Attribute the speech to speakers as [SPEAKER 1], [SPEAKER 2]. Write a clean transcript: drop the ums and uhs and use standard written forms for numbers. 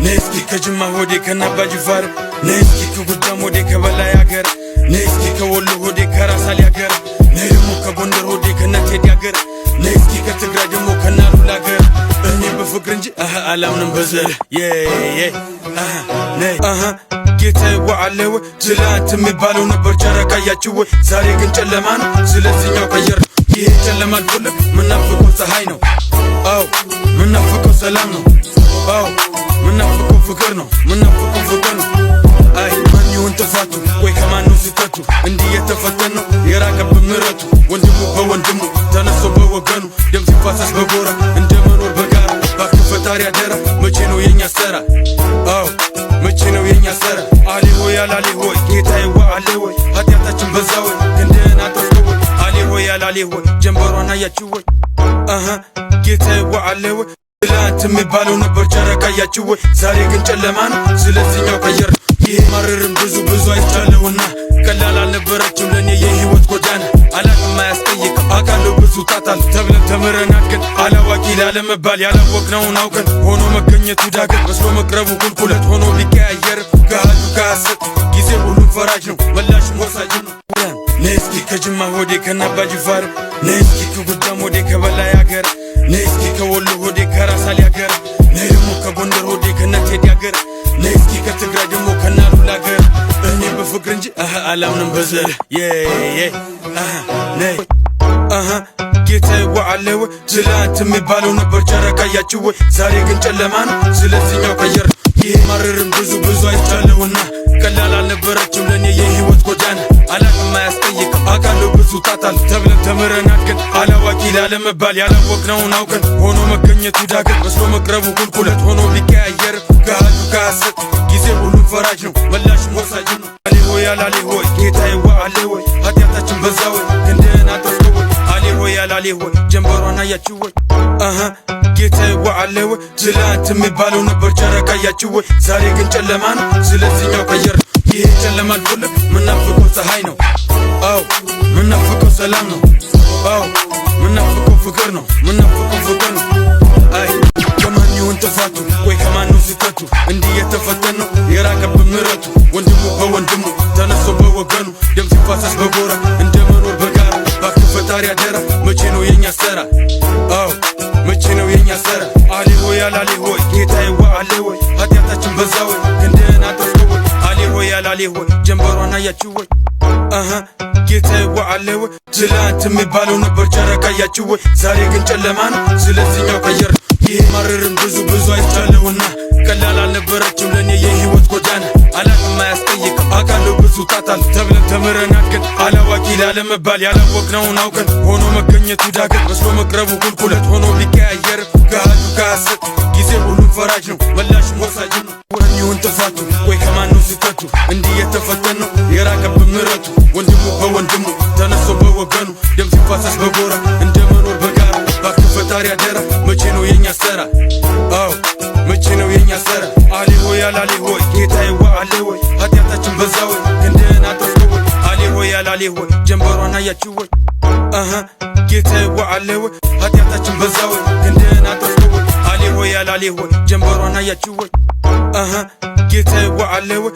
[SPEAKER 1] ነይ እስኪ ከጅማ ሆዴ ከነአባ ጅፋር፣ ነይ እስኪ ከጎጃም ሆዴ ከበላይ አገር፣ ነይ እስኪ ከወሎ ሆዴ ከራስ አሊ አገር፣ ነይ ደግሞ ከጎንደር ሆዴ ከነቴዲ አገር፣ ነይ እስኪ ከትግራይ ደግሞ ከናሉላ አገር። እኔ በፍቅር እንጂ አላምንም በዘር። ነይ ጌታዬ አለ ወይ? ትላንት የሚባለው ነበር ጨረቃ ያችው ወይ? ዛሬ ግን ጨለማ ነው። ስለዚህኛው ቀየር። ይሄ ጨለማ አልፎለት ምናፍቀው ፀሐይ ነው። አው ምናፍቀው ሰላም ነው። አው ምናፍቀው ፍቅር ነው። ምናፍቀው ፍቅር ነው። አይ ማን ይሁን ጥፋቱ ወይ ከማን ነው ስህተቱ? እንዲህ የተፈተን ነው የራቀብን ምረቱ። ወንድሙ በወንድሙ ተነሶ በወገኑ ደም ሲፋሰስ በጎራ እንደ መኖር በጋራ። ባክህ ፈጣሪ አደራ፣ መቼ ነው የኛ ሰራ? አው መቼ ነው የኛ ሰራ? አሌ ሆይ አላሌ ሆይ ጌታዬ ዋ አሌ ሆይ፣ ኃጢአታችን በዛ ወይ፣ ክንድህን አጠፍቶ ወይ? አሌ ሆይ አላሌ ሆይ ጀንበሯን አያችሁ ወይ? ጌታዬ ዋ አለ ወይ? ትላንት የሚባለው ነበር ጨረቃ ያችው ወይ? ዛሬ ግን ጨለማ ነው። ስለዚህኛው ቀየር። ይሄ ማረርም ብዙ ብዙ አይቻለሁና ቀላል አልነበረችም ለእኔ የህይወት ጎዳና። አላቅም አያስጠይቅም አውቃለሁ ብዙ ጣጣል ተብለን ተምረን አድገን አላዋቂ ላለመባል ያላወቅነውን አውቀን ሆኖ መገኘቱ ዳገት መስሎ መቅረቡ ቁልቁለት ሆኖ ቢቀያየር ገሃዱ ከሐሰት። ጊዜ ሁሉም ፈራጅ ነው፣ መላሽም ወሳጅም ነው። ነይ እስኪ ከጅማ ሆዴ ከነአባ ጅፋር፣ ነይ እስኪ ከጎጃም ሆዴ ከበላይ አገር፣ ነይ እስኪ ከወሎ ሆዴ ከራስ አሊ አገር፣ ነይ ደግሞ ከጎንደር ሆዴ ከነቴዲ አገር፣ ነይ እስኪ ከትግራይ ደግሞ ከናሉላ አገር። እኔ በፍቅር እንጂ አላምንም በዘር። ነይ ጌታዬ ዋ አለ ወይ? ትላንት የሚባለው ነበር ጨረቃ ያችው ወይ? ዛሬ ግን ጨለማ ነው። ስለዚህኛው ቀየር። ይሄ ማረርም ብዙ ብዙ አይቻለሁና ቀላል አልነበረችም ለእኔ የህይወት ጎዳና። አላቅም አያስጠይቅም አውቃለሁ ብዙ ጣጣል ተብለን ተምረን አድገን አላዋቂ ላለመባል ያላወቅነውን አውቀን ሆኖ መገኘቱ ዳገት መስሎ መቅረቡ ቁልቁለት ሆኖ ቢቀያየር ገሃዱ ከሐሰት። ጊዜ ሁሉም ፈራጅ ነው፣ መላሽም ወሳጅም ነው። አሌ ሆይ አላሌ ሆይ ጌታዬ ዋ አሌ ሆይ፣ ኃጢአታችን በዛ ወይ፣ ክንድህን አጠፍቶ ወይ? አሌ ሆይ አላሌ ሆይ ጀንበሯን አያችሁ ወይ? ጌታዬ ዋ አለ ወይ? ትላንት የሚባለው ነበር ጨረቃ ያችው ወይ? ዛሬ ግን ጨለማ ነው። ስለዚህኛው ቀየር። ይሄ ጨለማ አልፎለት ምናፍቀው ፀሐይ ነው። አው ምናፍቀው ሰላም ነው። አው ምናፍቀው ፍቅር ነው። ምናፍቀው ፍቅር ነው። አይ ከማን ይሁን ጥፋቱ ወይ ከማን ነው ስህተቱ? እንዲህ የተፈተን ነው የራቀብን ምረቱ። ወንድሙ በወንድሙ ተነሶ በወገኑ ደም ሲፋሰስ በጎራ እንደ መኖር በጋራ። ባክህ ፈጣሪ አደራ፣ መቼ ነው የኛ ሰራ? አው መቼ ነው የኛ ሰራ? አሌ ሆይ አላሌ ሆይ ጌታዬ ዋ አሌ ሆይ፣ ኃጢአታችን በዛ ወይ፣ ክንድህን አጠፍቶ ወይ? አሌ ሆይ አላሌ ሆይ ጀንበሯን አያችሁ ወይ? ጌታዬ ዋ አለ ወይ? ትላንት የሚባለው ነበር ጨረቃ ያችው ወይ? ዛሬ ግን ጨለማ ነው። ስለዚህኛው ቀየር። ይሄ ማረርም ብዙ ብዙ አይቻለሁና ቀላል አልነበረችም ለእኔ የህይወት ጎዳና። አላቅም አያስጠይቅም አውቃለሁ ብዙ ጣጣል ተብለን ተምረን አድገን አላዋቂ ላለመባል ያላወቅነውን አውቀን ሆኖ መገኘቱ ዳገት መስሎ መቅረቡ ቁልቁለት ሆኖ ቢቀያየር ገሃዱ ከሐሰት። ጊዜ ሁሉም ፈራጅ ነው፣ መላሽም ወሳጅም ነው። ማን ይሁን ጥፋቱ ወይ ከማን ነው ስህተቱ? እንዲህ የተፈተን ነው የራቀብን ምረቱ። ወንድሙ በወንድሙ ተነሶ በወገኑ ደም ሲፋሰስ በጎራ እንደ መኖር በጋራ። ባክህ ፈጣሪ አደራ፣ መቼ ነው የኛ ሰራ? አው መቼ ነው የኛ ሰራ? አሌ ሆይ አላሌ ሆይ ጌታዬ ዋ አሌ ሆይ፣ ኃጢአታችን በዛ ወይ፣ ክንድህን አጠፍቶ ወይ? አሌ ሆይ አላሌ ሆይ ጀንበሯን አያችሁ ወይ? ጌታዬ ዋ አለ ወይ? ኃጢአታችን በዛ ወይ፣ ክንድህን አጠፍቶ ወይ? አሌ ሆይ አላሌ ሆይ ጀንበሯን አያችሁ ወይ? ጌታዬ ዋ አለ ወይ?